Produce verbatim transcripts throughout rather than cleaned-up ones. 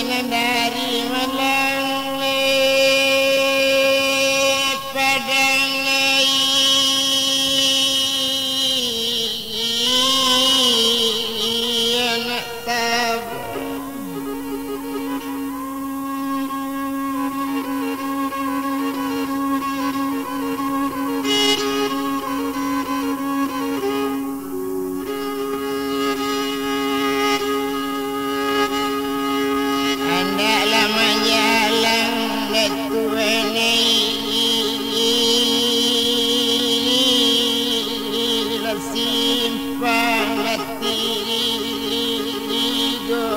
nan dari malang le padang lai, anak tabang. Andaklah manjalang Datuak Nai, lah simpang lah tigo.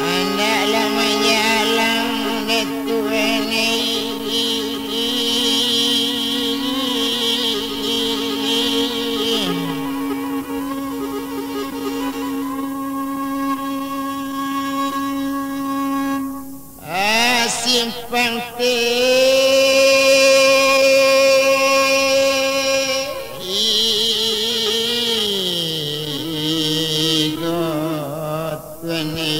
Andaklah manjalang Datuak Nai, ah, simpang tigo tu ni.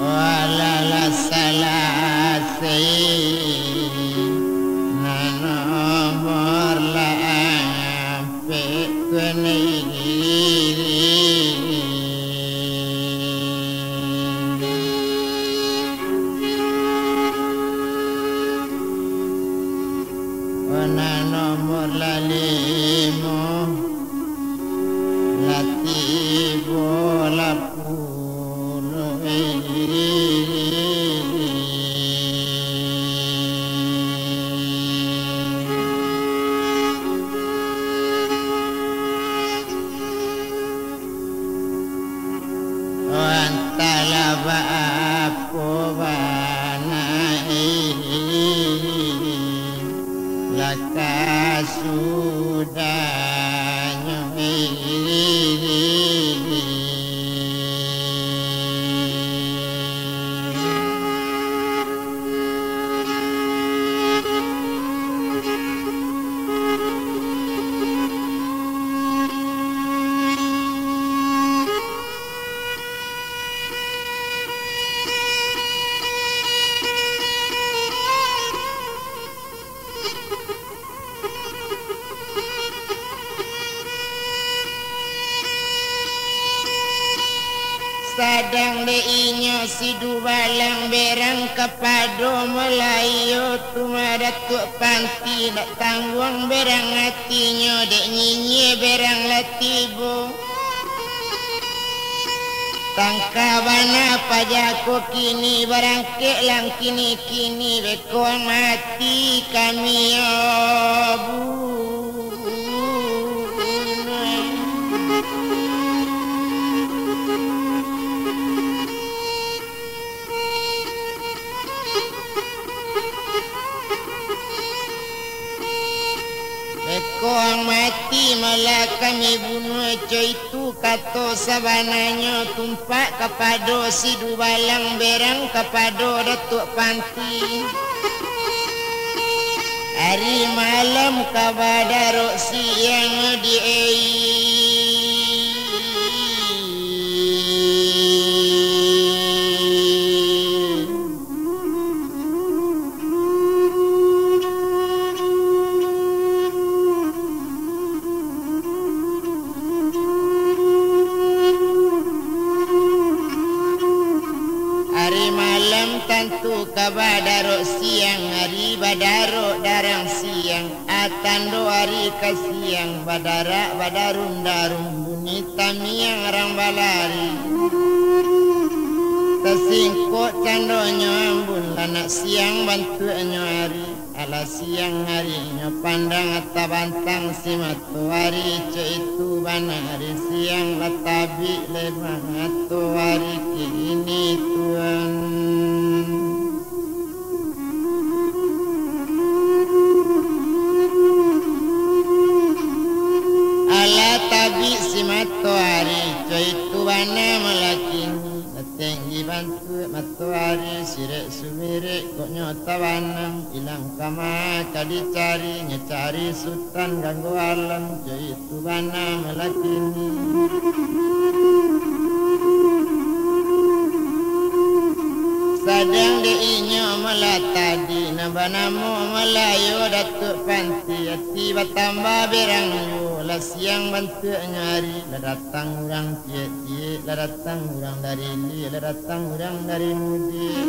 Walah lah salasai, nan nomor lah ampek tu ni. Nan nomor lah limo, lah tibo lah puluah. Antahlah baapo bana, lah kasudahnyo. Sadang dek inyo si dubalang berang kapado Malayo tu, ma Datuak Panti, ndak tangguang berang atinyo, dek nyinyia berang lah tibo. Tangka bana paja ko kini, barangkek lang kini-kini, beko ang mati kami yo bunuah. Beko ang mati, malah kami bunuah, co itu kato sabananyo, tumpak kapado si dubalang berang kapado Datuak Panti. Ari malam ka badarok siang di ai. Ari malam tantu ka badarok siang, ari badarok darang siang, a tando ari ka siang, badarak badarun-darun, bunyi tamiang rang balari. Tasingkok tandonyo ambun, lah nak siang bantuaknyo ari. Alah siang arinyo pandang tabantang si matoari, cak itu bana ari siang lah tabik lai matoari kini tuan. Matoari, co itu bana malah kini. Lah tenggi bantuak matoari, sirek sumirek kok nyo tabanam. Ilang kama ka dicari, nyo cari Sutan Ganggo Alam, co itu bana malah kini. Sadang dek inyo malah tadi, nan banamo Malayo Datuak Panti, ati batambah berang juo, lah siang bantuaknyo ari, lah datang urang ciek-ciek, lah datang urang dari ilia, lah datang urang dari mudiak.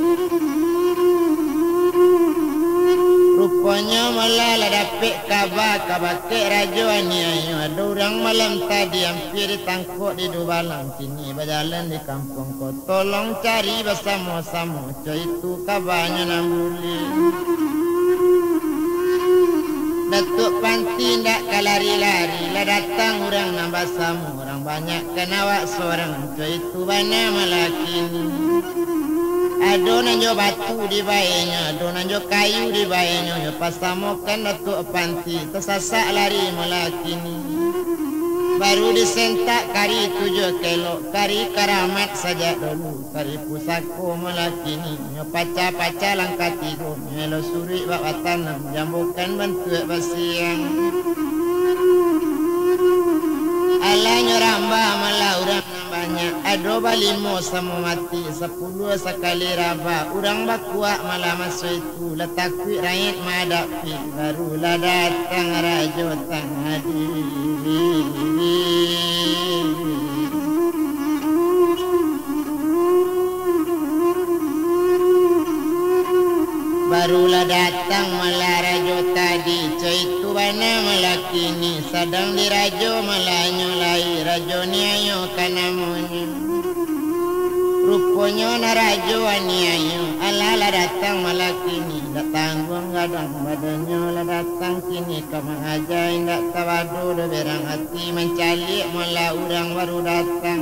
Ruponyo malah lah dapek kaba, ka bakeh Rajo Aniayo, ado urang malam tadi ampia ditangkok di Dubalang, kini bajalan di kampuang ko. Tolong cari basamo-samo, co itu kabanyo nan buliah. Datuak Panti indak ka lari-lari, lah datang urang nan basamo, urang banyak kan awak sorang, co itu bana malah kini. Ado nan jo batu dibaenyo, ado nan jo kayu dibaenyo, nyo pasamokan Datuak Panti, tasasak lari malah kini. Baru disentak kari tujuah kelok, kari karamat sajak dulu, kari pusako malah kini, nyo pacah-pacah langkah tigo, nyo elok suruik bak batanam, jambokan bantuak basiang. Alah nyo rambah malah urang nan banyak, ado balimo samo mati, sapuluah sakali rabah, urang bakuak malah maso itu, lah takuik rakyat maadapi, barulah datang Rajo Tang Adi. Barulah datang malah rajo tadi, co itu bana malah kini, sadang dirajo malah nyo lai, Rajo Niayo ka namonyo. Ruponyo nan rajo aniayo, alah lah datang malah kini, dak tangguang gadang badannyo, lah datang kini ka mangaja, indak tabado doh berang ati, mancaliak malah urang baru datang.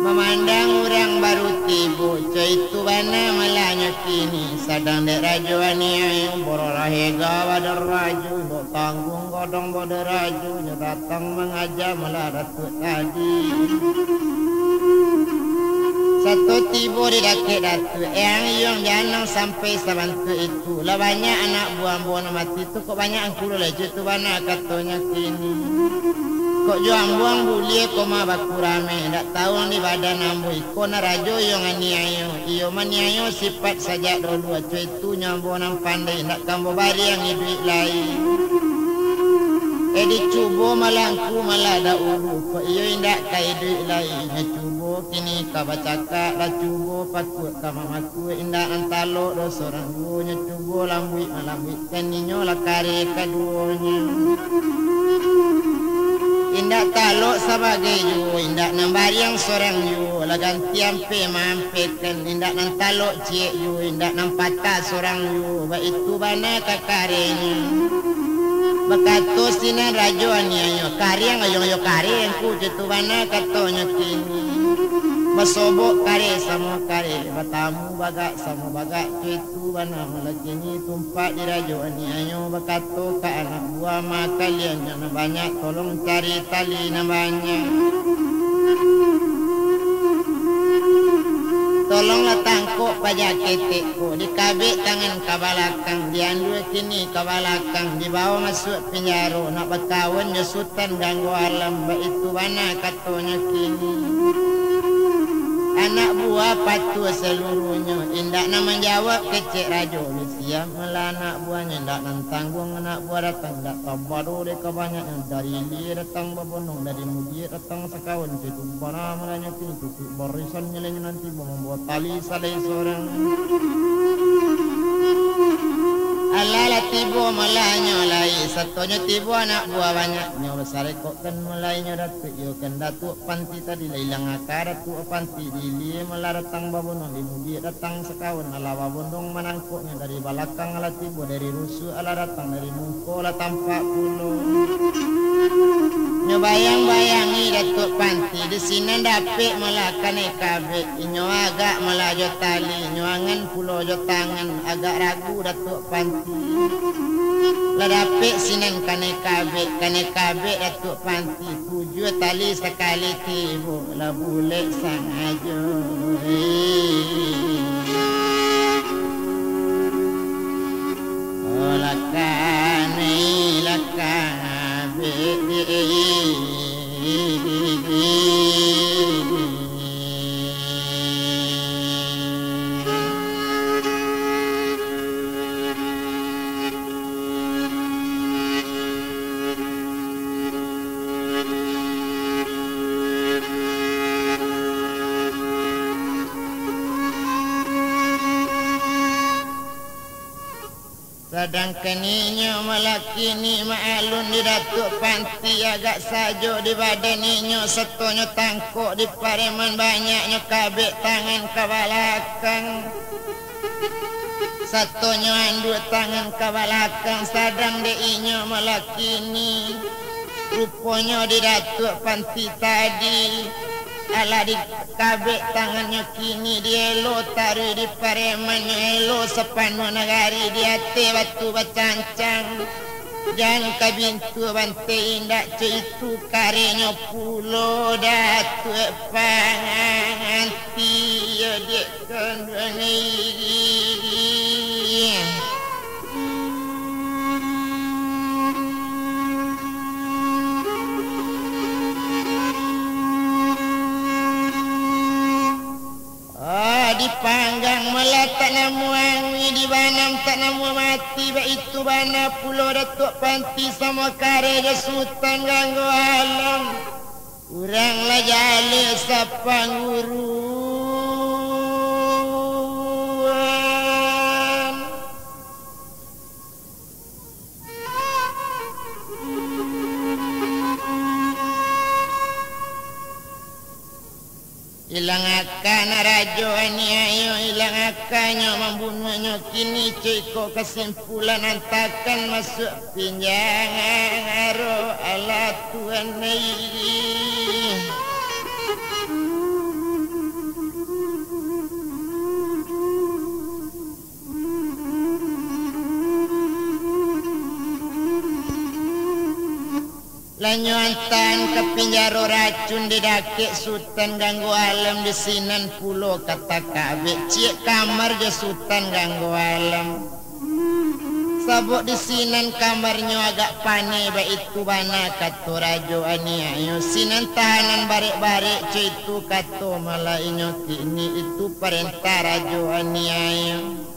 Mamandang urang baru tibo, co itu bana malahnyo kini, sadang dek rajo aniayo, borolah ega badan rajo, indak tangguang gadang badan rajo, nyo datang mangaja malah Datuak tadi. Sato tibo di dakek Datuak, eyang iyong janang sampai sabantuak itu, lah banyak anak buah ambo nan mati tu, kok banyak angku lai, co itu bana katonyo kini. Kok jo ambo ang buliah ko mah baku rame, dak tau ang di badan ambo iko nan rajo iyong aniayo, iyo maniayo sipaik sajak dulu, co itu nyo ambo nan pandai, indak ka ambo bari ang iduik lai. Eh, dicubo malah angku malah dahulu, kok iyo indak ka iduik lai, nyo cubo kini ka bacakak, lah cubo pakuak ka mamakuak, indak nan talok doh sorang juo, nyo cubo lambuik malambuikkan, inyo lah kareh kaduonyo. Indak talok sabagai juo, indak nan bariang sorang juo, lah ganti ampeh maampekan, indak nan talok ciek juo, indak nan patah sorang juo, baitu bana ka karehnyo. Bakato sinan rajo aniayo, "Kareh ang, iyo kareh angku," co itu bana katonyo kini. Basobok kareh samo kareh, batamu bagak samo bagak, co itu bana malah kini, tumpak di rajo aniayo, bakato ka anak buah, "Ma kalian nyo nan banyak, tolong cari tali nan banyak. Tolonglah tangkok paja ketek ko, dikabek tangan ka balakang, diandua kini ka balakang, dibawo masuak pinjaro, nak bakawan jo Sutan Ganggo Alam," baitu bana katonyo kini. Anak buah patuah saluruahnyo, indak nan manjawab kecek rajo, siap malah anak buahnyo, indak nan tangguang anak buah datang, indak tabado dek kabanyaknyo, dari ilia datang babondong, dari mudiak datang sakawan, co itu bana malahnyo kini, cukuik barisan nyo lai nyo nan tibo, mambawa tali salai sorang. Alah lah tibo malahnyo lai, satonyo tibo anak buah banyak, nyo basarekokkan malahnyo Datuak, iyo kan Datuak Panti tadi, lah ilang aka Datuak Panti, di ilia malah datang babondong, di mudiak datang sakawan, alah babondong manangkoknyo, dari balakang alah tibo, dari rusuak alah datang, dari muko lah tampak pulo. Nyo bayang-bayangi Datuak Panti, di sinan dapek malah kanai kabek. Inyo agak malah jo tali, nyo angan pulo jo tangan, agak ragu Datuak Panti. Lah dapek sinan kanai kabek, kanai kabek Datuak Panti, pujua tali sakali tibo, lah bulek sangajo. Oh, lah kanai, lah kabek. Sadangkan inyo malah kini maalun di Datuak Panti, agak sajo di badan inyo, satonyo tangkok di pareman, banyaknyo kabek tangan ka balakang, satonyo anduak tangan ka balakang, sadang dek inyo malah kini. Ruponyo di Datuak Panti tadi, alah dikabek tangannyo, kini dielo taruih di paremannyo, elo sapanuah nagari di ateh batu bacancang. Jan ka bintua banteh indak, co itu karenyo pulo Datuak Panganti, yo dek kanduang iri. Ah, dipanggang malah tak namuah angui, dibanam tak namuah mati, baitu bana pulo Datuak Panti samo kare jo Sutan Ganggo Alam. Urang lah jaleh sapangguruan. Ilang aka nak rajo aniayo, ilang akanyo mambunuahnyo, kini co iko kasimpulan, antakan masuak pinjaro alah Tuan ai. Lah nyo antaan ka pinjaro racun di dakek Sutan Ganggo Alam, di sinan pulo ka takabek ciek kamar jo Sutan Ganggo Alam. Sabab di sinan kamarnyo agak paneh, baitu bana kato rajo aniayo, sinan tahanan barek-barek, co itu kato malah inyo kini, itu parentah rajo aniayo.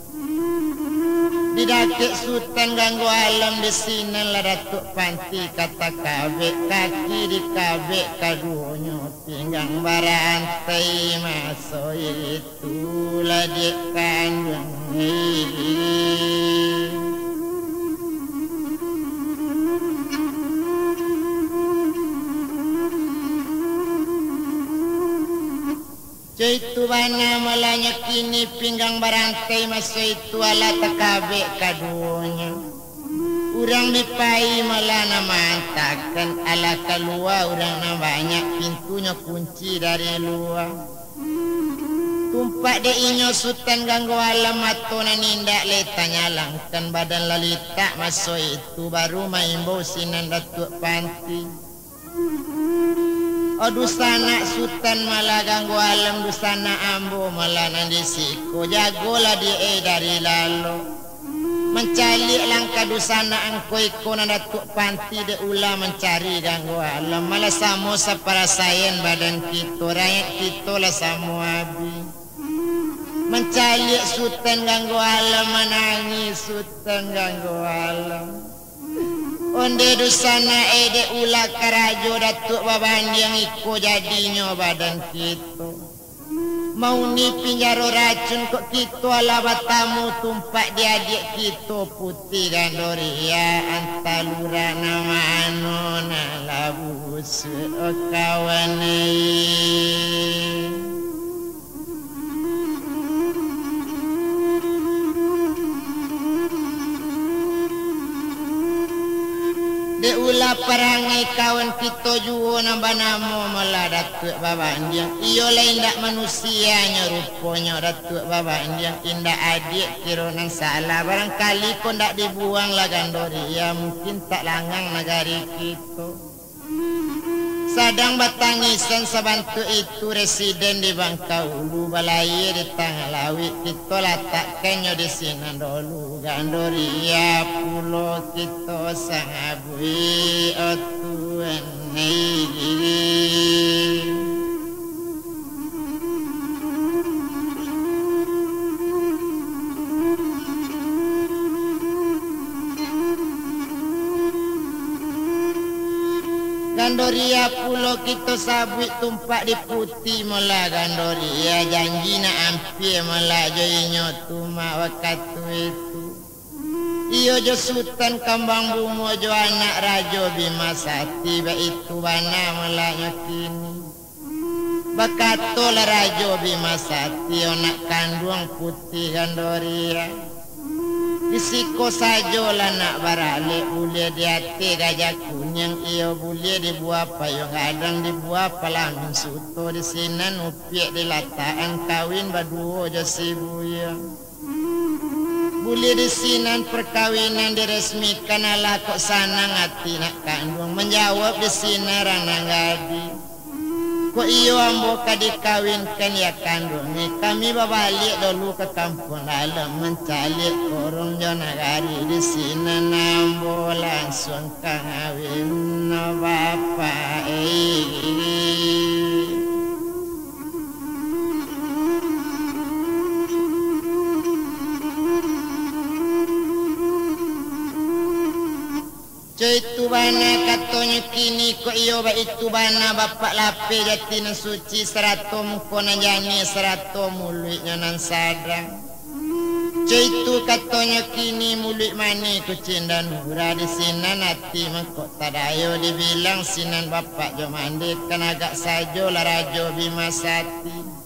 Di dakek Sutan Ganggo Alam, di sinan lah Datuak Panti ka takabek, kaki dikabek kaduonyo, pinggang barantai maso itu lah dek kanduang. Co itu bana malah nyo kini, pinggang barantai maso itu alah takabek kaduonyo. Urang bi pai malah nan maantakan, alah kalua urang nan banyak, pintunyo kunci dari lua. Tumpak dek inyo Sutan Ganggo Alam, mato nan indak lai tanyalangkan, badan lah litak maso itu, baru maimbau sinan Datuak Panti. Oh, dunsanak Sutan malah Ganggo Alam, dunsanak ambo malah nan di siko, jagolah dek e dari lalo. Mancaliak langkah dunsanak angko iko nan Datuak Panti dek ulah mancari Ganggo Alam, malah samo saparasaian badan kito, rakyat kito lah samo abih. Mancaliak Sutan Ganggo Alam, manangih Sutan Ganggo Alam. Onde dunsanak e dek ulah karajo Datuak babandiang, iko jadinyo badan kito. Mauni pinjaro racun kok kito alah batamu, tumpak di adiak kito Puti Gandoria, antah lurah nan mano nan lah busuak, oh kawan ai. Dek ulah parangai kawan kito juo nan banamo malah Datuak Babandiang. Iyo lah indak manusianyo ruponyo Datuak Babandiang, indak adiak kiro nan salah. Barangkali kok ndak dibuang lah Gandoria, mungkin tak langang nagari kito. Sadang batangisan sabantuak itu residen di Bangkaulu, balayia di tangah lauik, kito latakkannyo di sinan dolu. Gandoria pulo kito sangabuik, o tuan ai. Gandoria pulo kito sabuik tumpak di puti molah Gandoria, janji nak ampia molah jo inyo tu mak wakatu itu. Iyo jo Sutan Kambang Bungo jo anak Rajo Bima Sakti, baitu bana molah nyo kini. Bakatolah Rajo Bima Sakti, anak kanduang Puti Gandoria. Di siko sajolah nak baralek, buliah di ateh gajah kuniang, iyo buliah di buah payuang gadang, di buah palamin suto, di sinan upiak dilatakan kawin baduo jo si Buyuang. Buliah di sinan parkawinan diresmikan, alah kok sanang ati nak kanduang, manjawab di sinan rang nan gadih. Kok iyo ambo ka dikawinkan, ya kanduang, eh, kami babaliak dulu ka kampuang dalam mancaliak korong jo nagari, di sinan ambo lansuang kawin, no bapak, eh. Co itu bana katonyo kini, kok iyo baitu bana bapak lapeh jati nan suci, sarato muko nan janiah, sarato muluiknyo nan sadang. Co itu katonyo kini, muluik manih kucindan murah, di sinan ati mangkok tadayo, dibilang sinan bapak jo mande, kan agak sajolah Rajo Bima Sakti.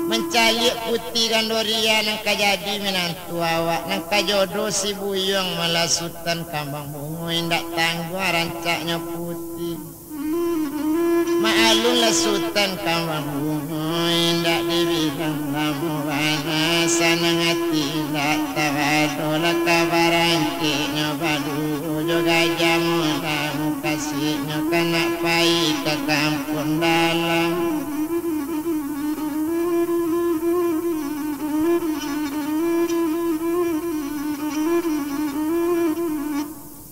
Mancaliak Puti Gandoria nan ka jadi minantu awak, nan ka jodoh si Buyuang malah Sutan Kambang Bungo, indak tangguang rancaknyo Puti. Maklumlah Sutan Kambang Bungo, indak dibilang lamo bana, sanang ati indak tabado, lah ka barangkeknyo baduo jo Gajah Muda, mukasuiknyo ka nak pai ka kampuang dalam.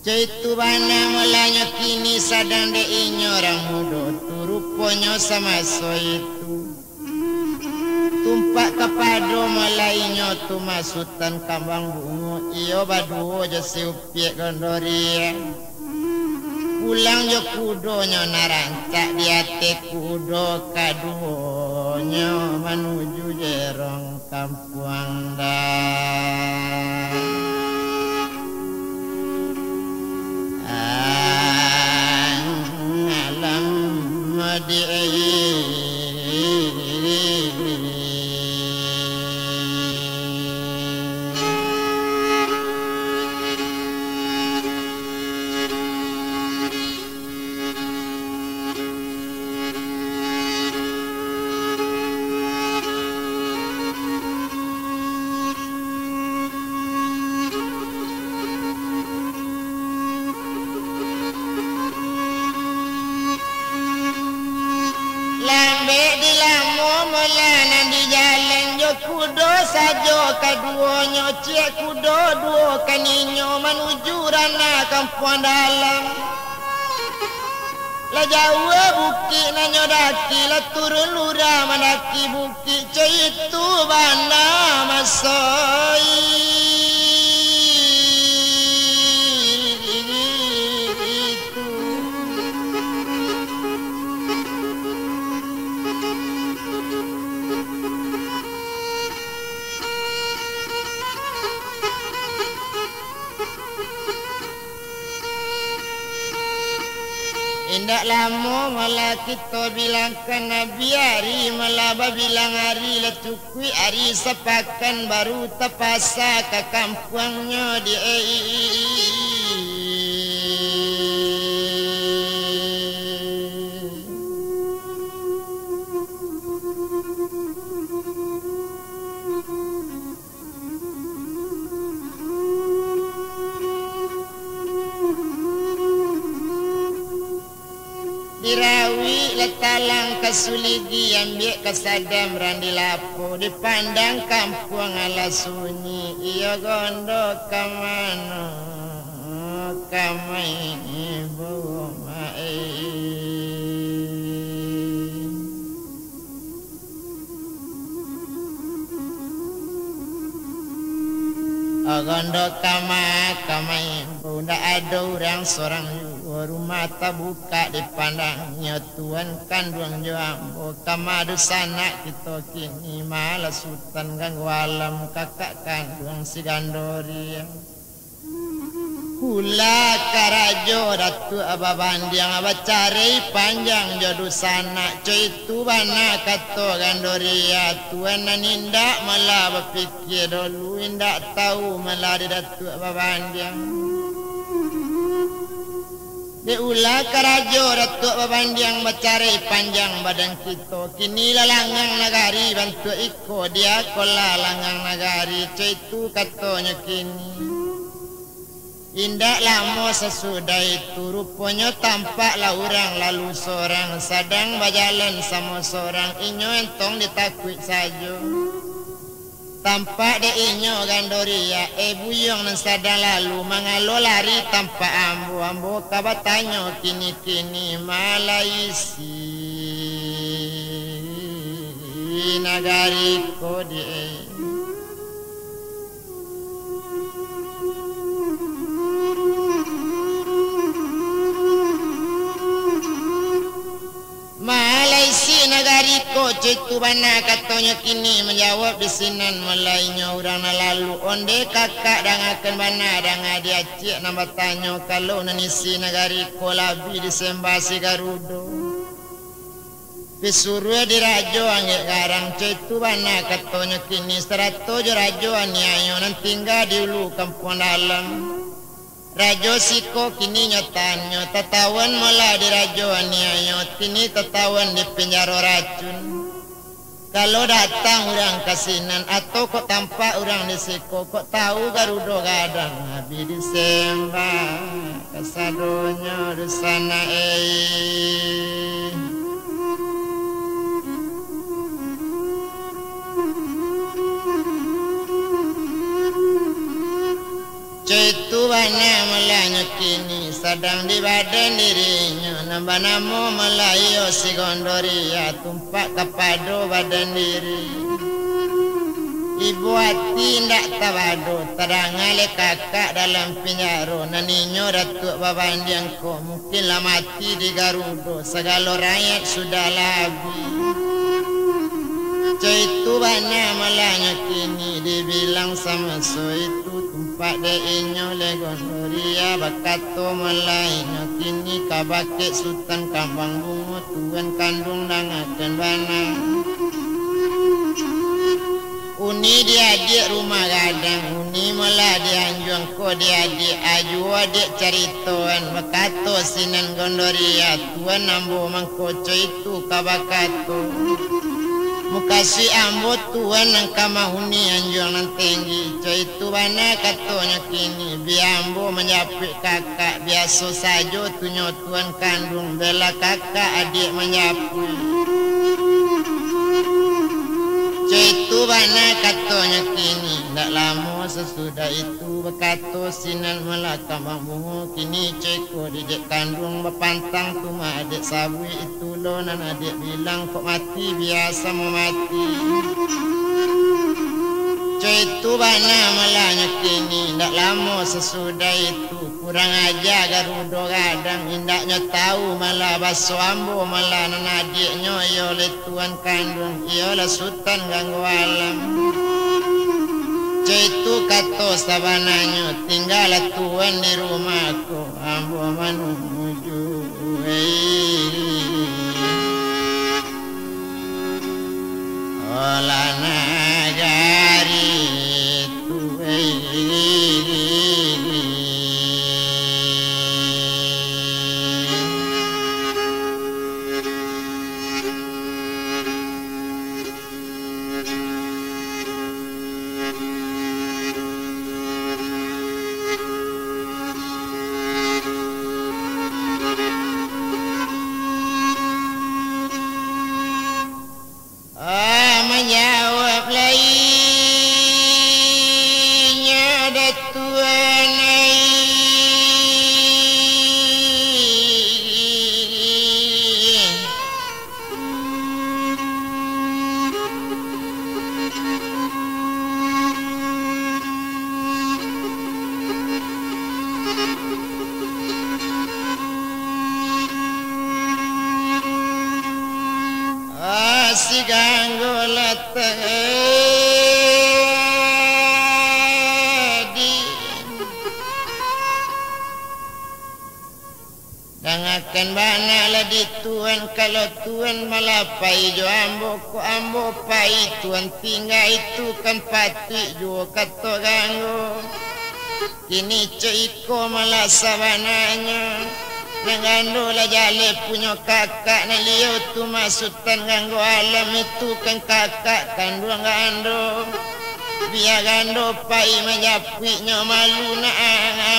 Co itu bana mulahnyo kini, sadang dek inyo urang mudo tu, ruponyo samaso itu. Tumpak kapado malah inyo tu mah Sutan Kambang Bungo, iyo baduo jo si Upiak Gondoriang. Pulang jo kudonyo nan rancak, di ateh kudo kaduonyo manuju jerong kampuang da-, alam di. Lambek di lamo malah nan di jalan, jo kudo sajo kaduonyo, ciek kudo duo kaninyo, manuju ranah kampuang dalam. Lah jauah bukik nan nyo daki, lah turun lurah mandaki bukik, co itu bana maso itu. Indak lamo malah kito bilangkan, Nabi ari malah babilang ari, lah cukuik ari sapakan, baru tapasa ka kampuangnyo di. Dirawik lah talang ka suligi, ambiak ka sadam rang di lapo, dipandang kampuang alah sunyi, iyo gondo ka mano, ka ma ibo ma-e. Gondo ka ma, ka ma ibo, ndak ado urang sorang juo, rumah tabukak dipandang, nyo tuan kanduang jo ambo, ka ma dunsanak kito kini, ma lah Sutan Ganggo Alam, kakak kanduang si Gandoria. Kula karajo Datuak Babandiang, bacarai panjang jo dunsanak, co itu bana kato Gandoria, tuan nan indak malah bapikia dolu, indak tahu malah di Datuak Babandiang. Dek ulah karajo Datuak Babandiang, bacarai panjang badan kito, kini lah langang nagari bantuak iko, dia ko lah langang nagari, co itu katonyo kini. Indak lamo sasudah itu, ruponyo tampaklah urang lalu sorang, sadang bajalan samo sorang, inyo entong ditakuik sajo. Tampak dek inyo Gandoria, eh, buyuang nan sadang lalu, mangalo lari tampak ambo, ambo ka batanyo kini-kini, ma lah isi nagari ko di, eh. Ma lah isi nagari ko, co itu bana katonyo kini, manjawab di sinan mulai inyo urang nan lalu. Onde kakak, dangakan bana, danga di acik nan batanyo, kalau nan isi nagari ko labiah disembah si Garudo. Pisuruah di Rajo Anggek Garang, co itu bana katonyo kini, sarato jo Rajo Aniayo nan tingga di ulu kampuang dalam. Rajo siko kini nyo tahan, nyo tataun malah di Rajo Aniayo, kini tataun di pinjaro racun. Kalau datang urang ka sinan, atau kok tampak urang di siko, kok tahu Garudo Gadang, abih disembah kasadonyo dunsanak, eh. Co itu bana malah nyo kini, sadang di badan dirinyo, nan banamo malah iyo si Gondoria, tumpak kapado badan diri. Ibo ati indak tabado, tadanga leh kakak dalam pinjaro, nan inyo Datuak Babandiang ko, mungkin lah mati di Garudo, sagalo rakyat sudah lah abih. Co itu bana malah nyo kini, dibilang samaso itu, tumpak dek inyo leh Gondoria, bakato malah inyo kini ka bakeh Sutan Kambang Bungo, tuan kanduang dangakan bana. Uni di adiak rumah gadang, uni malah di anjuang ko di adiak, ajuo adiak caritoan, bakato sinan Gondoria, tuan ambo mangko co itu ka bakato. Mukasuik ambo tuan nan ka mahuni anjuang nan tinggi, co itu bana katonyo kini, bia ambo manjapuik kakak, biaso sajo tu nyo tuan kanduang, bela kakak adiak manjapuik. Co itu bana katonyo kini, ndak lamo sasudah itu, bakato sinan malah Kambang Bungo, kini co iko dek kanduang bapantang tu ma adiak sabuik itu lo nan adiak bilang, kok mati biaso mamati. Co itu bana malah nyo kini, ndak lamo sasudah itu, kurang aja Garudo Gadang, indaknyo tahu malah baso ambo malah nan adiaknyo, iyo leh tuan kanduang, iyolah Sutan Ganggo Alam. Co itu kato sabananyo, tinggalah tuan di rumah ko, ambo manuju, eh, olah nagari tu, eh. Tadi. Dangakan bana lah di Tuan, kalau Tuan malah pai jo ambo, kok ambo pai Tuan tingga, itu kan patuik juo kato ganggo. Kini co iko malah sabananyo, nan gando lah jaleh punyo kakak, nan liau tu mah Sutan Ganggo Alam, itu kan kakak kanduang gando. Bia gando pai manjapuiknyo, malu nak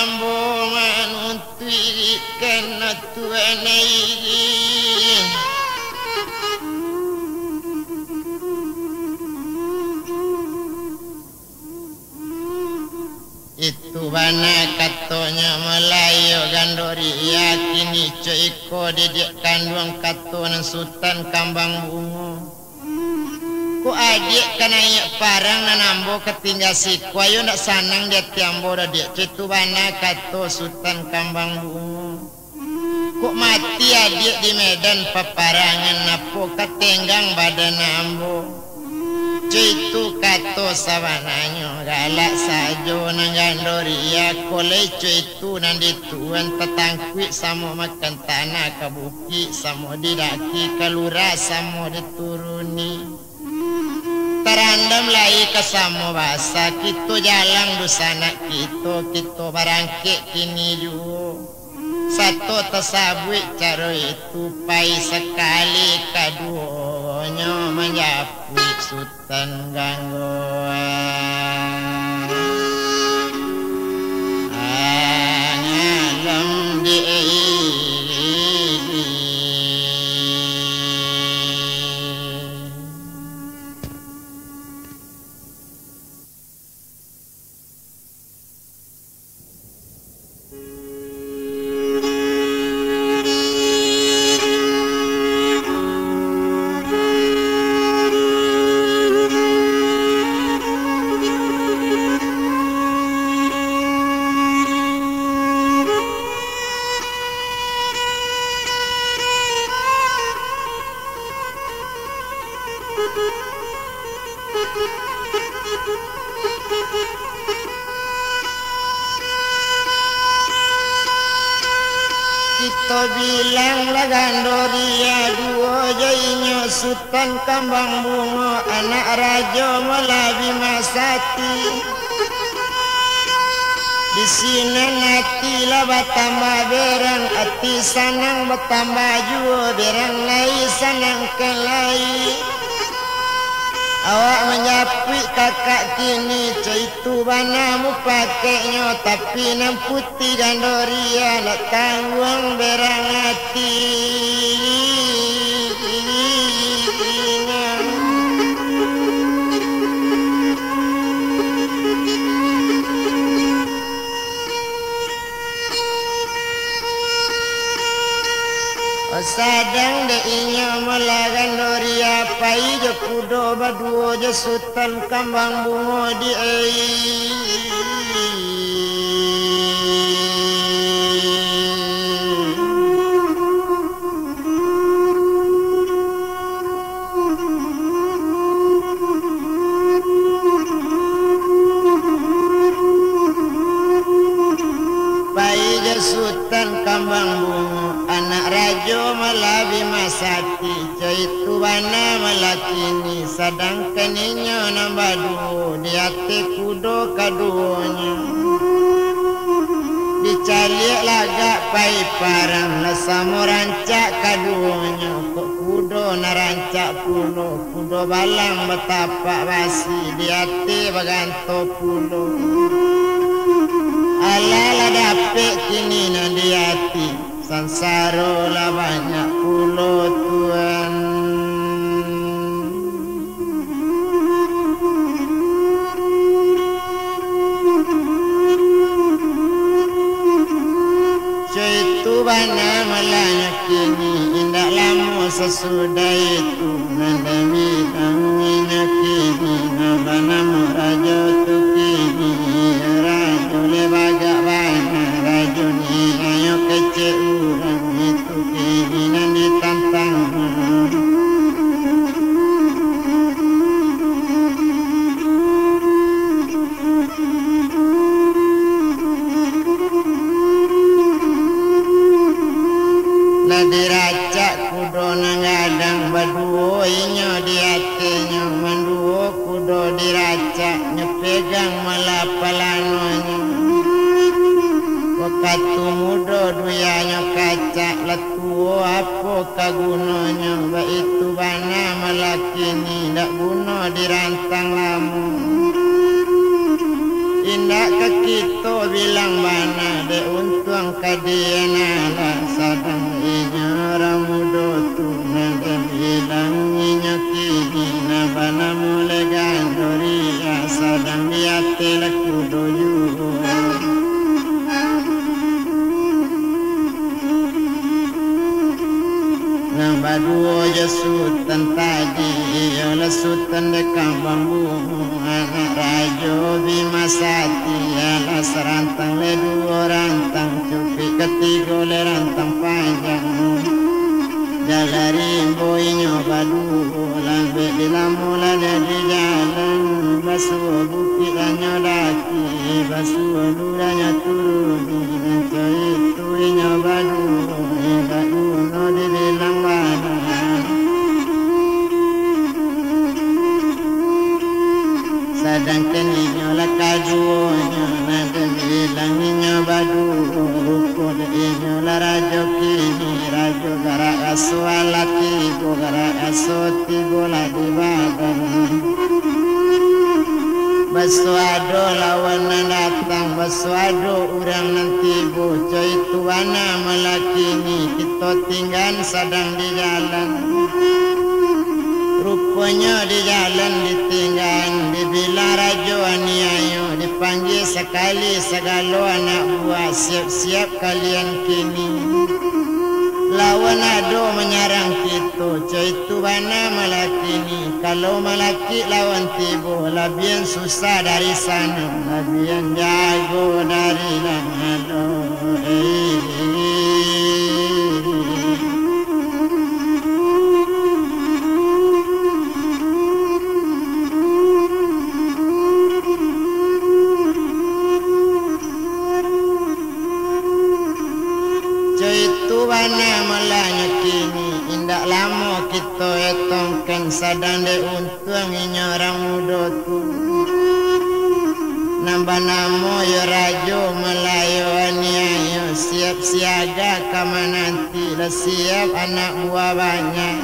ambo manuntuik ikan no Tuan ai. Itu bana katonyo Malayo Gando Ria, kini co iko didiak kanduang kato nan Sutan Kambang Bungo. Kok adiak ka naiak parang nan ambo ka tingga siko, ayo ndak sanang di ati ambo doh, Diak. Co itu bana kato Sutan Kambang Bungo. Kok mati adiak di medan paparangan, apo ka tenggang badan ambo? Co itu kato sabananyo, galak sajo nan Gando Ria ko lai. Co itu nan di Tuan tatangkuik samo makan tanah ka bukik, samo didaki ka lurah, samo dituruni. Tarandam lai ka samo basa, kito jalang dunsanak kito, kito barangkek kini juo. Sato tasabuik caro itu, pai sakali kaduonyo manjapuik Sutan Ganggo Alam di. Kito bilang lah Gando Ria duo jo inyo, Sutan Kambang Bungo, anak Rajo Malabi Masati. Di sinan ati lah batambah berang, ati sanang batambah juo, berang lai sanang ka lai. Awak manjapuik kakak kini, co itu bana mupakeknyo, tapi nan putiah Gando Ria ndak tangguang berang ati. Sadang dek inyo mulakan Gando Ria pai jo kudo baduo jo Sutan Kambang Bungo di ai. Pai jo Sutan Kambang Bungo, anak Rajo Malabi Masati, co itu bana malah kini, sadangkan inyo nan baduo di ateh kudo kaduonyo. Dicaliak lagak pai parang, lah samo rancak kaduonyo, kok kudo nan rancak pulo, kudo balang batapak basi, di ateh baganto pulo. Alah lah dapek kini nan di ati, sansaro lah banyak pulo, Tuan. Co itu bana malahnyo kini, indak lamo sasudah itu, nan demi kami nyo kini, nan banamo rajo tu kini, rajo lebagak bana, rajo ni ayo kecek urang itu. Kini nan ditantang. Dian alah sadang inyo urang mudo tu, nan dibilang inyo kini, nan banamo Legandoria, sadang di ateh lah kudo juo. Nan baduo jo Sutan tadi, iyolah Sutan dek Kambang Bungo, anak Rajo Bima Satria, lah sarantang leh duo rantang, cukuik katigo leh rantang panjang. Jalan rimbo inyo baduo, lambek dilamo lah jadi jalan, basuo bukik lah nyo daki, basuo lurah nyo turuni, nan co itu inyo baduo, indak guno dibilang bana. Sadangkan inyo lah kaduonyo, nan dibilang inyo baduo, rupo dek inyo lah rajo kini, rajo garak raso alah tibo, garak raso tibo lah di badan. Basuo ado lawan nan datang, basuo ado urang nan tibo, co itu bana malah kini kito tinggaan sadang di jalan. Ruponyo di jalan ditinggaan, dibilang rajo aniayo, dipanggia sakali sagalo anak buah, siap-siap kalian kini. Lawan ado manyarang kito, co itu bana malah kini. Kalau malakik lawan tibo, labian susah dari sanang, labian jago dari nan ado. Co itu bana malah nyo kini, indak lamo kito etongkan, sadang dek untuang inyo urang mudo tu. Nan banamo yo Rajo Malayo aniayo, siap siaga ka mananti, lah siap anak buah banyak.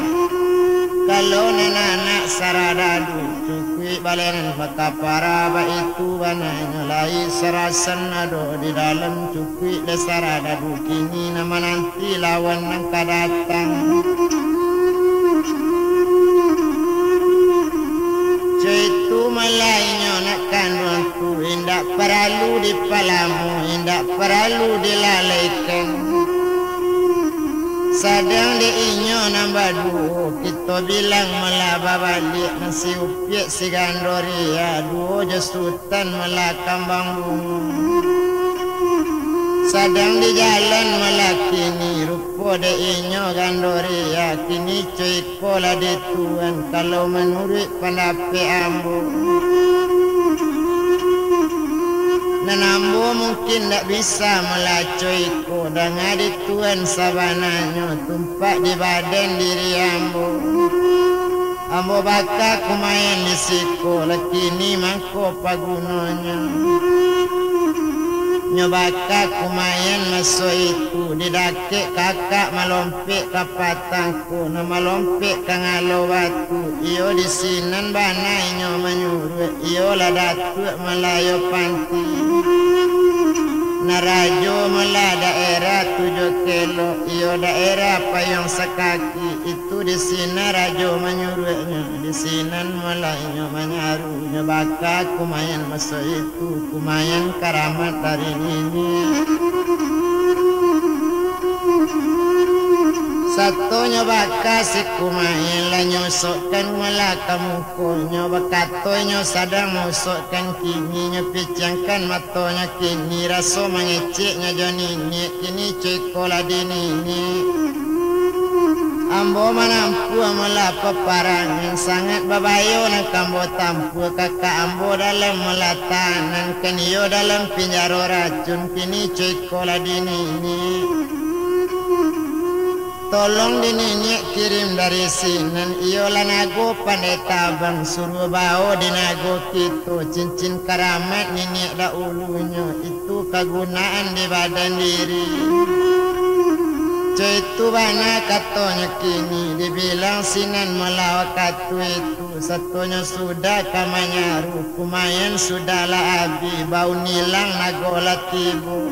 Kalau nan anak saradadu, cukuik balenan bakapara, baitu bana nyo lai sarasan ado di dalam, cukuik dek saradadu kini nan mananti lawan nan ka datang. Co itu malah inyo nak kanduang tu, indak paralu dipalamo, indak paralu dilalaikan. Sadang dek inyo nan baduo, kito bilang malah babaliak, nan si Upiak si Gandoria, duo jo Sutan malah Kambang Bungo. Sadang di jalan malah kini, rupo dek inyo Gandoria, kini co iko lah dek Tuan, kalau manuruik pandapek ambo. Nan ambo mungkin ndak bisa malah co iko, danga dek Tuan, sabananyo tumpak di badan diri ambo. Ambo baka kumayan di siko, lah kini mangko pagunonyo. Nyo baka kumayan maso itu, di dakek kakak malompek ka patang ko, nan malompek ka ngalo batu, iyo di sinan bana inyo manyuruak, iyolah Datuak Malayo Panti. Nan rajo malah daerah Tujuah Kelok, iyo daerah Payuang Sakaki, itu di sinan rajo manyuruaknyo, di sinan malah inyo manyaru. Nyo baka kumayan maso itu, kumayan karamat dari niniak. Sato nyo baka si kumayan lah nyo usokkan malah ka mukonyo, bakato inyo sadang mausokkan kini, nyo piciangkan matonyo kini, raso mangeceknyo jo niniak, kini co iko lah di niniak. Ambo manampuah malah paparangan, sangaik babayo nan ka ambo tampuah, kakak ambo dalam malah tahanan, kan iyo dalam pinjaro racun, kini co iko lah di niniak. Tolong di niniak kirim dari sinan, iyolah nago pandai tabang, suruah bao di nago kito, cincin karamat niniak dahulunyo, itu kagunaan di badan diri. Co itu bana katonyo kini, dibilang sinan malah wakatu itu, satonyo sudah ka manyaru, kumayan sudah lah abih, baunilang nago lah tibo.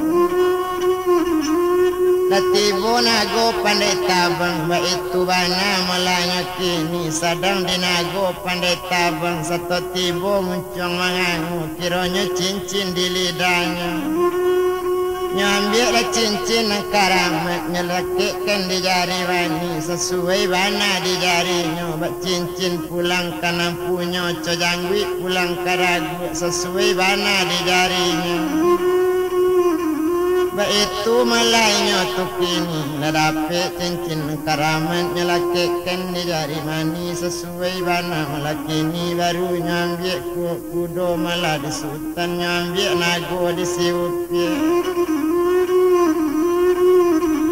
Lah tibo nago pandai tabang, baitu bana malanyo kini, sadang di nago pandai tabang, sato tibo muncuang mangangu, kironyo cincin di lidahnyo. Nyo ambiaklah cincin nan karamaik, nyo lakekkan di jari manih, sasuai bana di jarinyo, bak cincin pulang ka nan punyo, co jangguik pulang ka raguak, sasuai bana di jarinyo. Baitu malah inyo tu kini, lah dapek cincin karamaik, nyo lakekkan di jari manih, sasuai bana malah kini, baru nyo ambiak ku-, kudo malah di Sutan, nyo ambiak nago di Siupiak.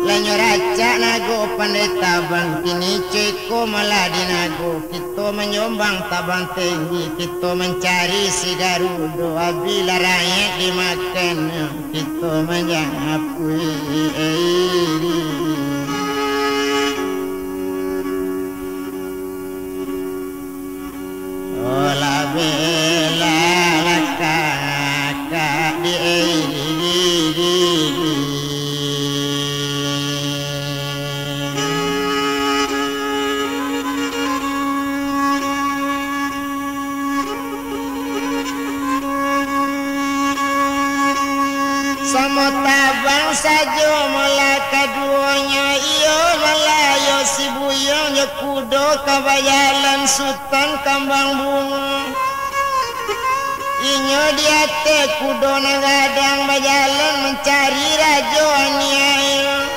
Lah nyo racak nago pandai tabang, kini co iko malah di nago. Kito manyombang tabang tinggi, kito mancari si Garudo, abih lah rakyat dimakannyo, kito manjapuik. Oh, lah bela lah kakak di. Samo tabang sajo malah kaduonyo, iyo malah iyo si Buyuang jo kudo ka bajalan Sutan Kambang Bungo. Inyo di ateh kudo nan gadang bajalan mancari rajo aniayo.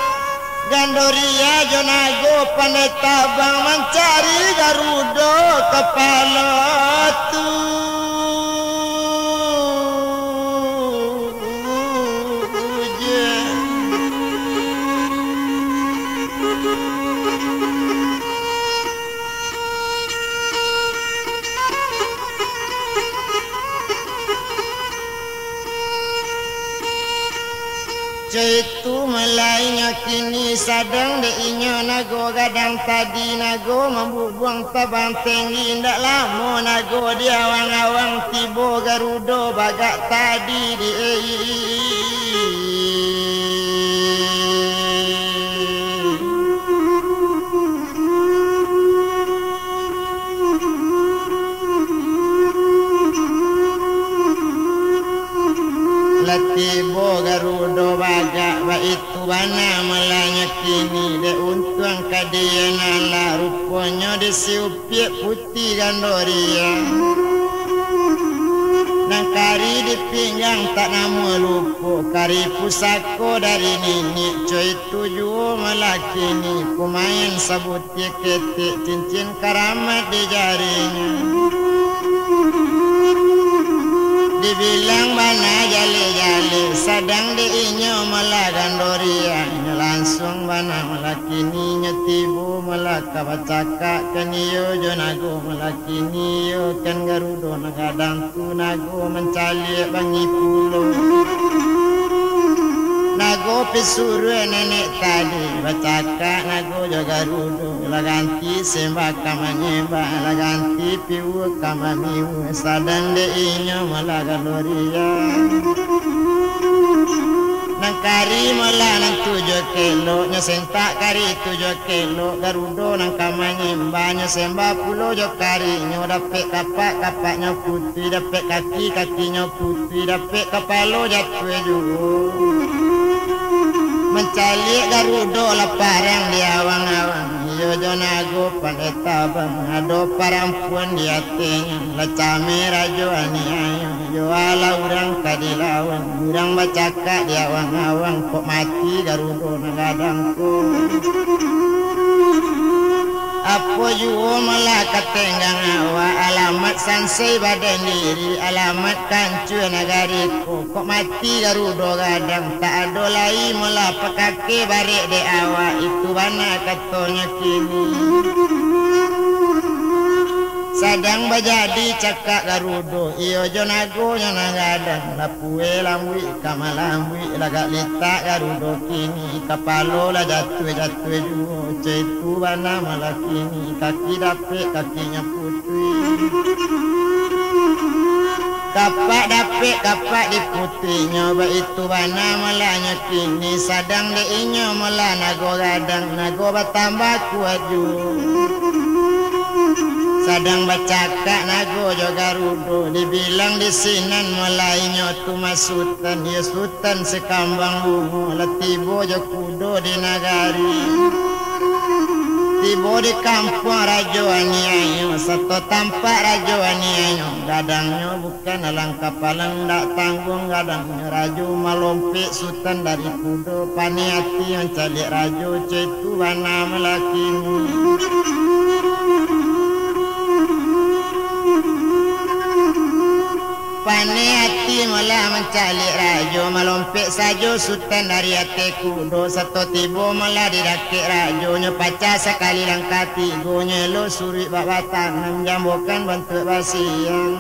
Gandoria jo nago pandai tabang mancari Garudo kapalo tu. Caitu malah inyo kini, sadang dek inyo nago gadang tadi, nago mambubuang tabang tinggi, indak lamo nago di awang-awang tibo Garudo bagak tadi di. Lah tibo Garudo bagak, baitu bana malanyo kini, dek untuang ka dian alah, ruponyo di siupiak puti gandoria. Nan kari di pinggang tak namuah lupo, kari pusako dari niniak, co itu juo malah kini, kumain sabut Ketek cincin karamat di jarinyo. Dibilang bana jaleh-jaleh, sadang dek inyo malah gandorianyo, lansuang bana malah kini nyo tibo malah ka bacakak kan iyo jo nago malah kini iyo kan Garudo nan gadang tu nago mancaliak bangi pulo. Nago pisuruah nenek tadi, bacakak nago jo Garudo, lah ganti sembah ka manyembah, lah ganti piwua ka mamiwua, sadang dek inyo malah galoria. Nan kari malah nan tujuah kelok, nyo sentak kari tujuah kelok, Garudo nan ka manyembah, nyo sembah pulo jo kari, nyo dapek kapak, kapaknyo putuih, dapek kaki, kakinyo putuih, dapek kapalo jatuah juo. Mancaliak Garudo lah parang di awang-awang, iyo jo nago pandai tabang, ado parampuan di atehnyo, lah cameh rajo aniayo, iyo alah urang ka dilawan, urang bacakak di awang-awang, kok mati Garudo nan gadang ko. Apo juo malah ka tenggang awak, alamat sansai badan diri, alamat kancua nagari ko. Kok mati Garudo gadang, tak ado lai malah pakake barek dek awak, itu bana katonyo kini. Sadang bajadi cakak Garudo, iyo jo nagonyo nan gadang, lah pue lambuik ka malambuik, lagak litak Garudo kini, kapalo lah jatuah-jatuah juo, co itu bana malah kini, kaki dapek kakinyo putuih. Kapak dapek, kapak diputuihnyo, baitu bana malah nyo kini. Sadang dek inyo malah nago gadang, nago batambah kuat juo. Sadang bacakak nago jo garudo, dibilang di sinan malah inyo tu mah sutan, iyo sutan. Tan sakambang bungo, lah tibo jo kudo di nagari. Tibo di kampuang rajo aniayo, sato tampak rajo aniayo. Gadangnyo bukan alang kapalang, dak tangguang gadangnyo. Rajo malompek sutan dari kudo, paneh ati mancaliak rajo, caitu bana malah kini. Paneh ati malah mancaliak rajo, malompek sajo sutan dari ateh kudo, sato tibo malah di dakek rajo, nyo pacah sakali langkah tigo, nyo elok suruik bak batang, nan manjambokan bantuak basiang.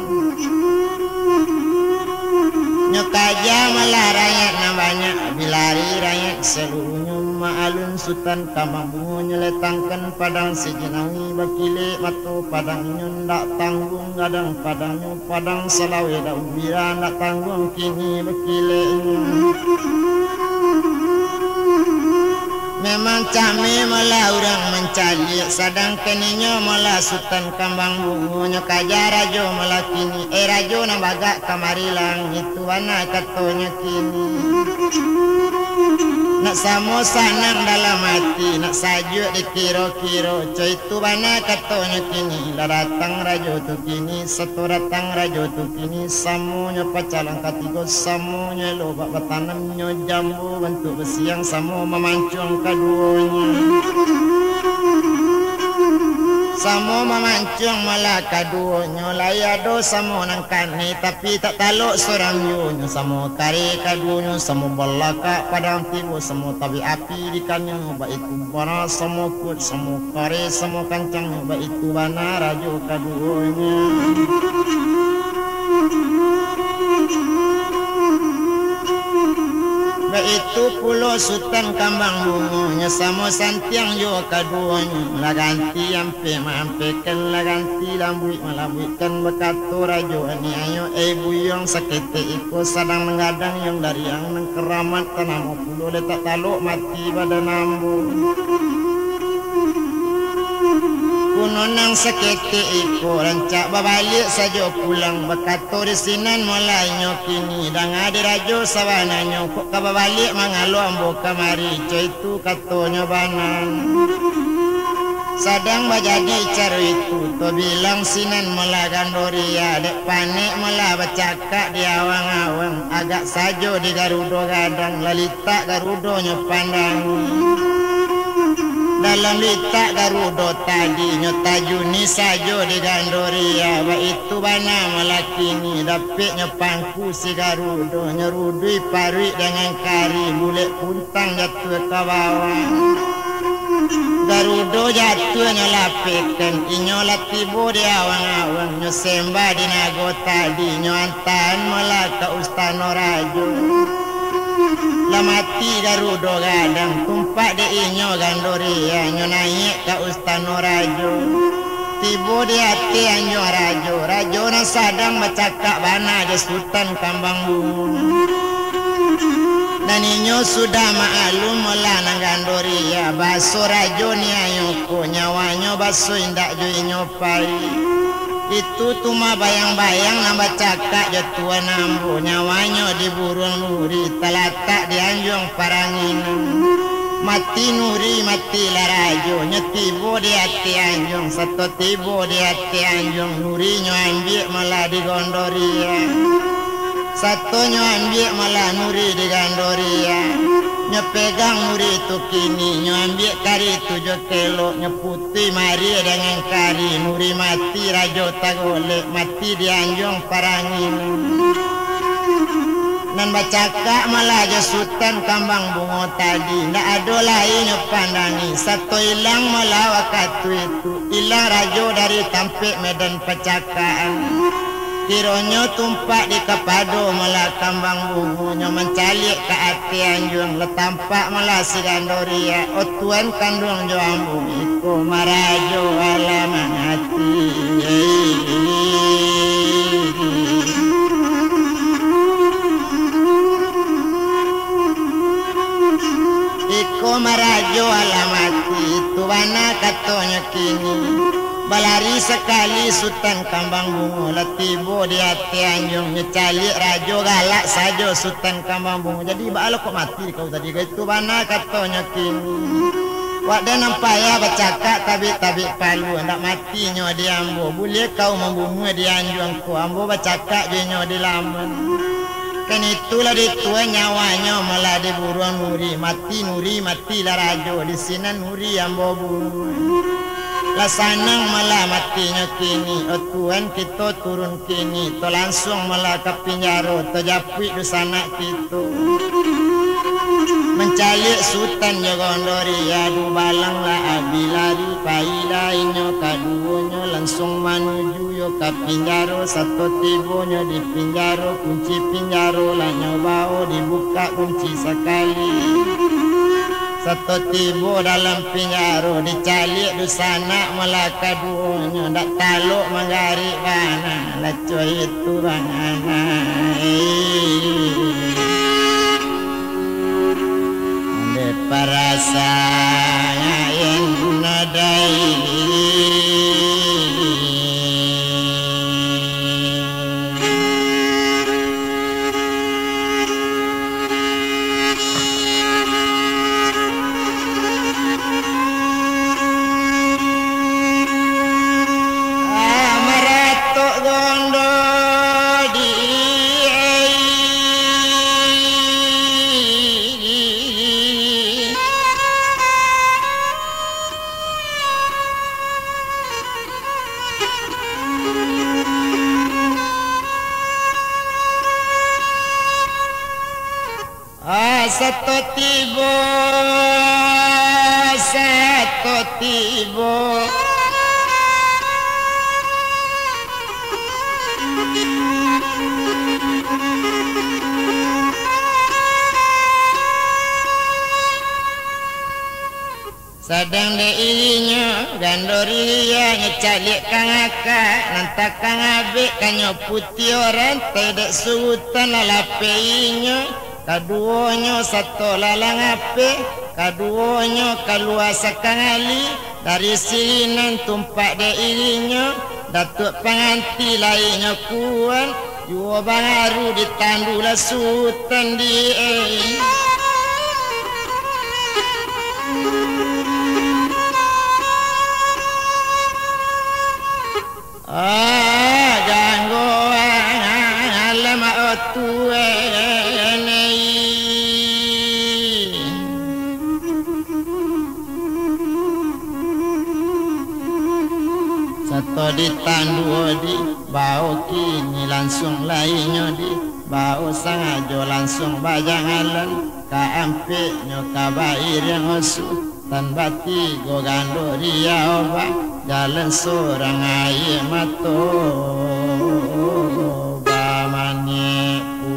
Nyo kaja malah rakyat nan banyak, bilari rakyat saluruhnyo, maalun sutan kambang bungo, nyo letangkan padang sijinawi, bakilek mato padang inyo, ndak tangguang gadang padangnyo. Padang salaweh daun bira, ndak tangguang kini bakileknyo. Memang cameh malah urang mancaliak, sadangkan inyo malah sutan kambang bungo, nyo kaja rajo malah kini. Eh, rajo nan bagak kamari langik, tu bana katonyo kini. Nak samo sanang dalam ati, nak sajuak dikiro-kiro, caitu bana katonyo kini. Lah datang rajo tu kini, sato datang rajo tu kini, samonyo pacah langkah tigo, samonyo elok bak batanam, nyo jambo bantuak basiang, samo mamancuang kaduonyo. Samo mamancuang malah kaduonyo, lai ado samo nan kanai, tapi tak talok surang juo nyo, samo kareh kaduonyo, samo balakak padang tibo, samo tabik api di kaniang, baitu bana samo kuat, samo kareh, samo kancangnyo, baitu bana rajo kaduonyo. Baitu pulo sutan kambang bungo, nyo samo santiang juo kaduonyo, lah ganti ampek maampekkan, lah ganti lambuik malambuikkan, bakato rajo aniayo, eh, buyuang saketek iko, sadang manggadang yang dari ang nan karamat, tanamo pulo letak talok mati badan ambo. Kuno nan saketek iko, rancak babaliak sajo pulang, bakato di sinan malah inyo kini, danga dek rajo sabananyo, kok ka babaliak mangalo ambo kamari, caitu katonyo bana. Sadang bajadi caro itu, tabilang sinan malah gandoria, dek panek malah bacakak di awang-awang, agak sajo di garudo gadang, lah litak garudonyo pandangi. Dalam litak garudo tadi, nyo tajuni sajo di gandoria, baitu bana malah kini, dapeknyo pangku si garudo, nyo rudui paruik dangan kari, bulek puntang jatuah ka bawah. Garudo jatuah nyo lapehkan, inyo lah tibo di awang-awang, nyo sembah di nago tadi, nyo antaan malah ka ustano rajo. Lah mati garudo gadang, tumpak dek inyo gandoria, nyo naiak ka ustano rajo. Tibo di ateh anjuang rajo, rajo nan sadang bacakak bana jo sutan kambang bungo. Nan inyo sudah maaklum malah nan gandoria, baso rajo niayo ko, nyawanyo baso indak jo inyo pai. Itu tu mah bayang-bayang nan bacakak jo tuan ambo, nyawanyo diburuang nuri, talatak di anjuang paranginan. Mati nuri, matilah rajo, nyo tibo di ateh anjuang, sato tibo di ateh anjuang, nuri nyo ambiak malah di gondoria. Sato nyo ambiak malah nuri di gandoria. Nyo pegang nuri tu kini, nyo ambiak kari tu jo kelok, nyo putuih maria dangan kari, nuri mati rajo tagolek, mati di anjuang paranginan. Nan bacakak malah jo sutan kambang bungo tadi, ndak ado lai nyo pandangi, sato ilang malah wakatu itu, ilang rajo dari tampek medan pacakakan. Kironyo tumpak di kapado malah kambang bungo, nyo mancaliak ka ateh anjuang, lah tampak malah si gandoria, o tuan kanduang jo ambo, iko marajo alah mati. Marajo alah mati, tu bana katonyo kini. Balari sakali Sutan Kambang Bungo, lah tibo di ateh anjuang, nyo caliak rajo galak sajo Sutan Kambang Bungo. Jadi, baa lo kok mati kau tadi, itu bana katonyo kini. Wak den nan payah bacakak tabik-tabik palu, ndak mati nyo di ambo, buliah kau mambunuah di anjuang ko, ambo bacakak jo inyo di laman. Kan itulah dituan nyawanyo, malah diburuang nuri, mati nuri, matilah rajo, di sinan nuri ambo bunuah. Lah sanang malah matinyo kini, o tuan kito turun kini, to lansuang malah ka pinjaro, to japuik dunsanak kito. Mancaliak Sutan jo Gondoriah, dubalang lah abih lari, pailah inyo kaduonyo lansuang manuju yo ka pinjaro, sato tibonyo di pinjaro, kunci pinjaro lah nyo bao, dibukak kunci sakali. Sato tibo dalam pinjaro, dicaliak dunsanak malah kaduonyo, ndak talok manggarik bana, lah cuek itu bana. Dek parasaan nadai. Ah, maratok gondo di ai. Ah, sato tibo, sato tibo. Sadang dek inyo, Gandoriah nyo caliak ka ngakak, nan takang abek ka nyo putiah, rantai dek sutan lah lapeh inyo, kaduonyo sato lalang apeh, kaduonyo kalua sakangali, dari sinan tumpak dek inyo, Datuak Panganti lai nyo kuan, juo bangaru ditandu lah sutan di ai. Ah, gangguan alam otuan ai. Sato ditandu di bao kini, lansuang lai nyo di bao, sangajo lansuang bajangalan, ka ampeknyo ka bairiang osu, tan batigo Gandoriah oba, jalan surang aia mato bamaniku.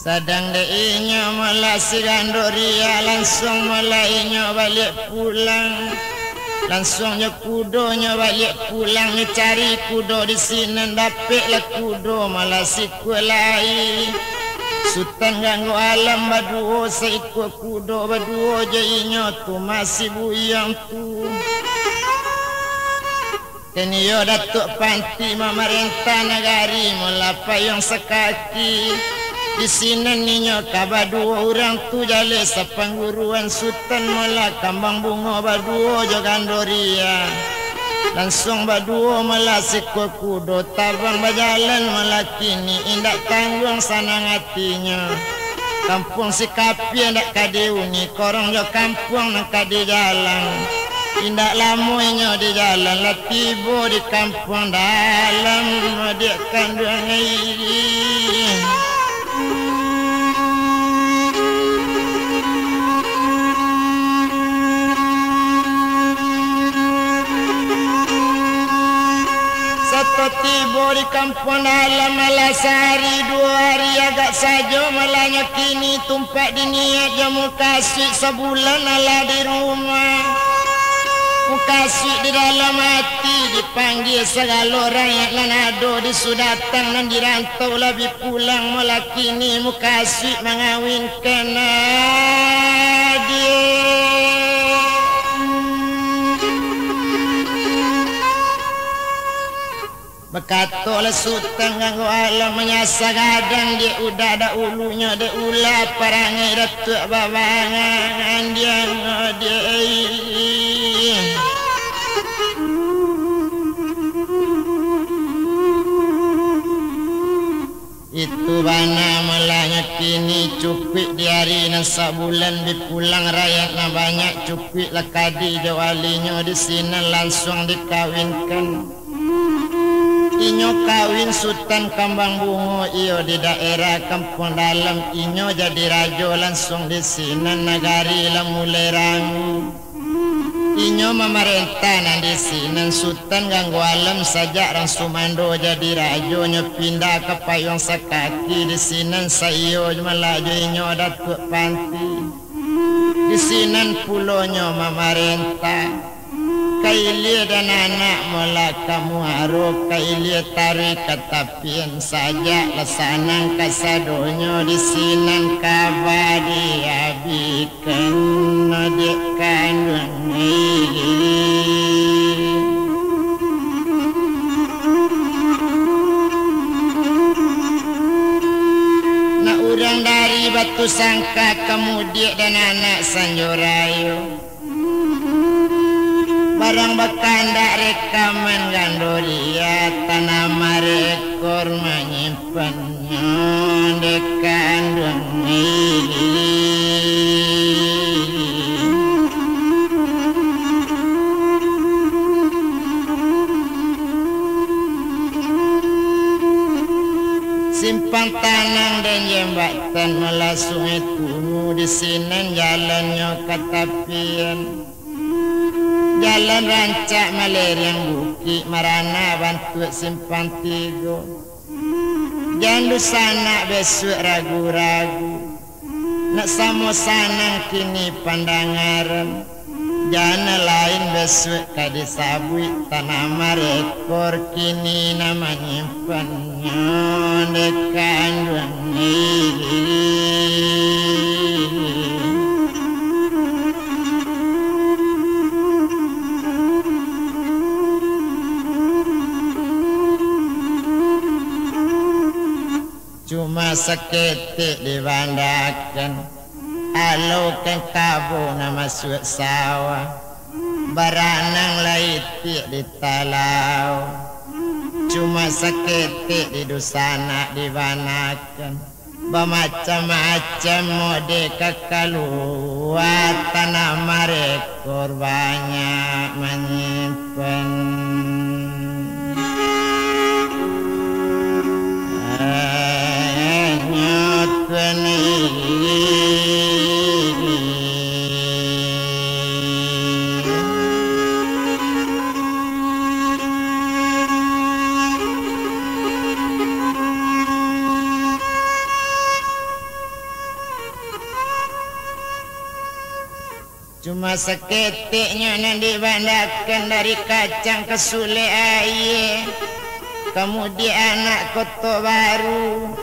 Sadang dek inyo malah si Gandoriah, lansuang malah inyo baliak pulang. Lansuang jo kudonyo baliak pulang, nyo cari kudo di sinan, dapeklah kudo malah sikua lai. Sutan Ganggo Alam baduo, saikua kudo baduo jo inyo tu masih buyuang tu. Kini yo Datuak Panti mamarentah nagari, malah payuang sakaki. Di sinan inyo ka baduo urang tu jaleh sapangguruan Sutan, malah Kambang Bungo baduo jo Gandoriah. Lansuang baduo malah sikua kudo tabang bajalan, malah kini indak tangguang sanang atinyo. Kampuang Sikapia ndak ka diuni, korong jo kampuang nan ka dijalang. Indak lamo inyo di jalan, lah tibo di kampuang dalam, diak kanduang ai. Di kampuang dalam alah sahari duo hari agak sajo, malahnyo kini tumpak diniat jo mukasuik sabulan alah di rumah. Mukasuik di dalam ati dipanggia sagalo rakyat nan ado di sudatang nan di rantau lah bi pulang, malah kini mukasuik mangawinkan adiak. Bakatolah Sutan Ganggo Alam manyasa gadang, dek udah dahulunyo dek ulah parangai Datuak Babangan, diang odiak. Itu bana malahnyo kini, cukuik di ari nan sabulan bi pulang rakyat nan banyak, cukuik lah kadi jo walinyo di sinan lansuang dikawinkan. Inyo kawin Sutan Kambang Bungo, iyo di daerah Kampuang Dalam, inyo jadi rajo lansuang di sinan, nagari lah mulai rami. Inyo mamarentah nan di sinan, Sutan Ganggo Alam sajak rang sumando jadi rajonyo pindah ka payuang sakaki di sinan, saiyo malah jo inyo Datuak Panti. Di sinan pulo nyo mamarentah. Ka ilia dan anak molah ka muaro, ka ilia taruih ka tapian, sajak lah sanang kasadonyo di sinan, kaba diabikan dek kanduang. Nak urang dari Batu Sangka, ka mudiak dan anak Sanjo Rayo. Barang bakandak rekaman gandoria, tanah marekor manyimpannyo dek kanduang. Simpang tanang dan jambatan malah Sungai Tunu, di sinan jalannyo ka tapian. Jalan rancak malereng bukik, marana bantuak simpang tigo. Jan dunsanak bisuak ragu-ragu, nak samo sanang kini pandangaran. Jan lain bisuak ka disabuik, tanah marekor kini nan manyimpannyo dek kanduang. Cuma saketek dibandakan, alokan kabo nan masuak sawah, baranang lah itiak di talau. Cuma saketek di dunsanak dibanakan, bamacam-macam mode ka kalua, tanah marekor banyak manyimpan. Hanyo Tuhan. Cuma saketeknyo nan dibandakan dari kacang ka sulek aia, ka mudiak anak Koto Baru,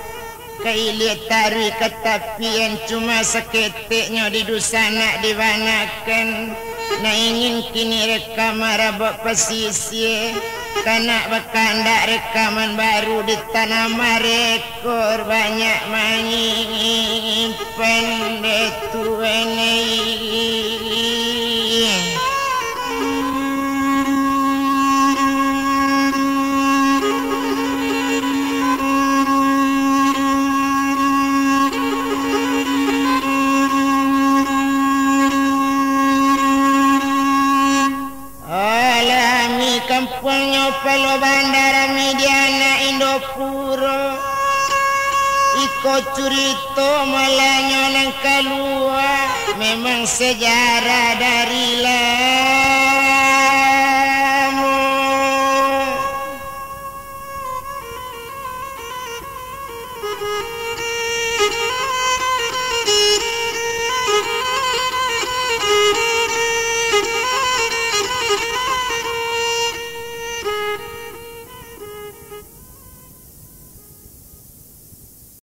ka ilia taruih ka tapian, cuma saketeknyo di dunsanak dibanakan, nan ingin kini rekaman rabok pasisia, kanak bakandak rekaman baru di tanah marek. Kor banyak manyimpan dek Tuan ai. Alah, ami kampuangnyo Palo Banda, ami di anak Indopuro. Iko curito malanyo nan kalua, memang sejarah dari lah.